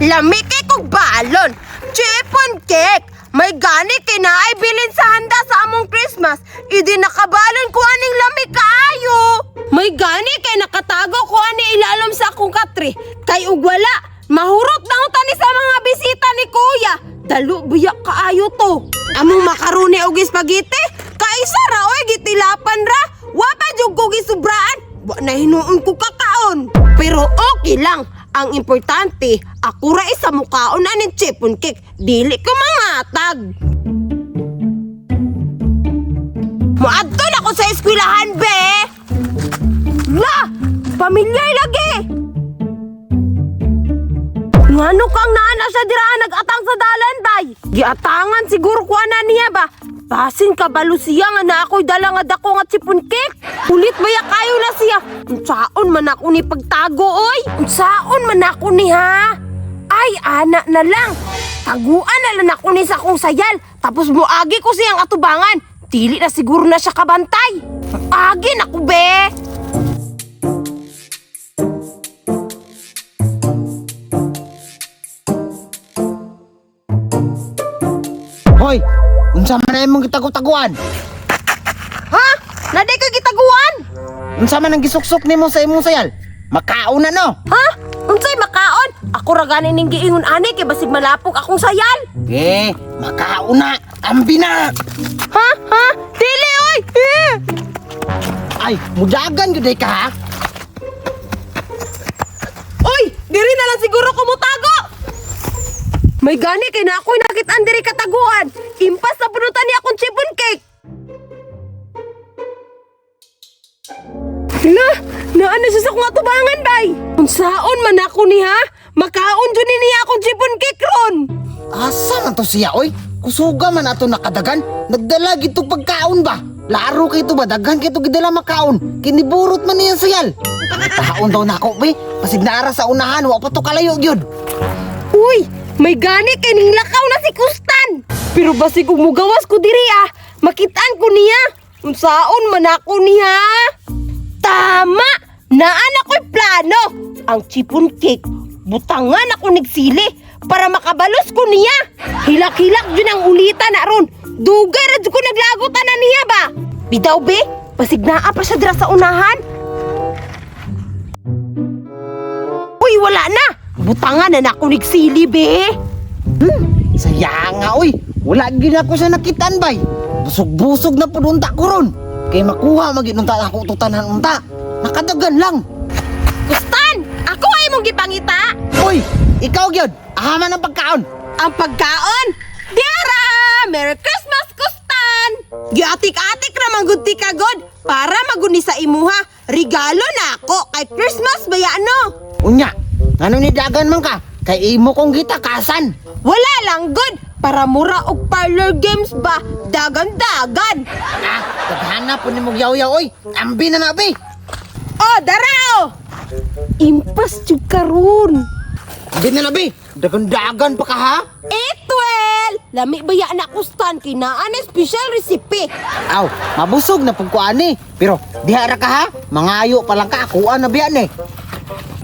Lami kay kog balon. Chiffon cake. May gani kinaay bilin sa handa sa among Christmas. Idi nakabalon ko aning lami kaayo. May gani kay nakatago ko ani ilalom sa akong katri. Kay ug wala, mahurot na tani sa mga bisita ni kuya. Dalo biyak kaayo to. Among makaroni og spaghetti, kaisa ra oy gitilapan ra. Wa pa jud ko gisubraan. Wa na hinuon ko kakaon. Pero okay lang. Ang importante, ako ra isa mukaon aning chiffon cake. Dili ko mangatag. Moadto na ko sa eskwelahan, be! La! Pamilyar lagi! Ngano kang naana siya dira nag-atang sa dalan, bay? Giatangan siguro ko ana niya ba? Basin kabalo siya nga na ako'y dala nga dako nga chipon cake. Ulit baya kayo na siya. Unsaon man ako ni pagtago, oy? Unsaon man ako ni ha? Ay, ana na lang. Taguan na lang ako ni sa akong sayal. Tapos muagi ko siyang atubangan. Dili na siguro na siya kabantay. Agi na ko, be. Hoy, unsa man na imong gitago-taguan? Ha? Naday ka gitaguan? Unsa man ang gisuksok nimo sa imong sayal? Makaon na no. Ha? Unsay makaon? Ako ra gani ning giingon ani kay basig malapok akong sayal. Eh, makaon na. Ambi na. Ha? Ha? Dili oy. Eh! Ay, mudagan gyud ka ha. Oy, diri na lang siguro ko mutago. May gani kay na ako'y nakitaan diri kataguan. Impas na punutan niya akong chiffon cake. Hala, naano siya sa akong atubangan, bay? Unsaon man ako ni ha? Makaon jud ni niya akong chiffon cake ron. Asa man to siya oy? Kusuga man ato nakadagan. Nagdala gid tog pagkaon ba? Laro kay to ba daghan kay to gidala makaon. Kiniburot man niya sayal. Taon daw nako be. Pasig naara sa unahan wa pa to kalayo gyud. Uy, may gani kay ning lakaw na si Kustan. Pero basig ug mugawas ko diri ah, makitaan ko niya. Unsaon man ako niya? Tama! Naan ako'y plano. Ang chipon cake, butangan ako nigsili para makabalos ko niya. Hilak-hilak yun ang ulitan na ron. Dugay ra jud ko naglagot na niya ba? Bidaw be, basig naa pa siya dira sa unahan. Uy, wala na! Butangan na nako nigsili, be! Saya nga oy. Wala gyud ako sa nakitaan bay. Busog-busog na pud unta ko ron. Kay makuha magid unta ako to tanan unta. Nakadagan lang. Kustan! Ako ay mong gipangita! Uy, ikaw gyud. Ahaman ang pagkaon. Ang pagkaon! Diara! Merry Christmas, Kustan! Giatik-atik ra man gud ti kagod para maguni sa imuha. Regalo na ako kay Christmas baya no. Unya, ngano ni dagan man ka? Kay imo kong gitakasan. Wala lang gud para mura og parlor games ba dagan-dagan. Ah, taghana po ni mong yaw-yaw oy. Ambi na na be. Oh, darao! Impas jud karon. Ambi na na be. Dagan-dagan pa ka ha. Etwel! Lami ba yan na Kustan kinaan special recipe? Aw, mabusog na pud ko ani. Pero diha ra ka ha. Mangayo pa lang ka akuan na biyan eh.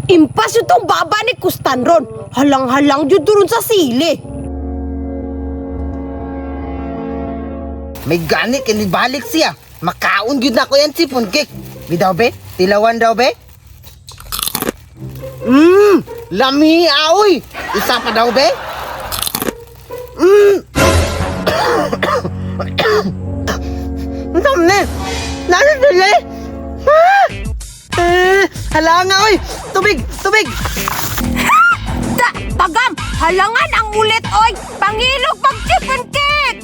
Impas yun tong baba ni Kustan ron. Halang-halang jud ron sa sili. May gani kini balik siya. Makaon gyud nako yan sipon cake. Bidaw be, tilawan daw be. Lami aoy. Isa pa daw be. Ang ne. Nalo dili. Ah! Eh, hala nga oy. Tubig, tubig. Ta tagam! Halangan ang ulit oy! Pangilog pag chicken cake!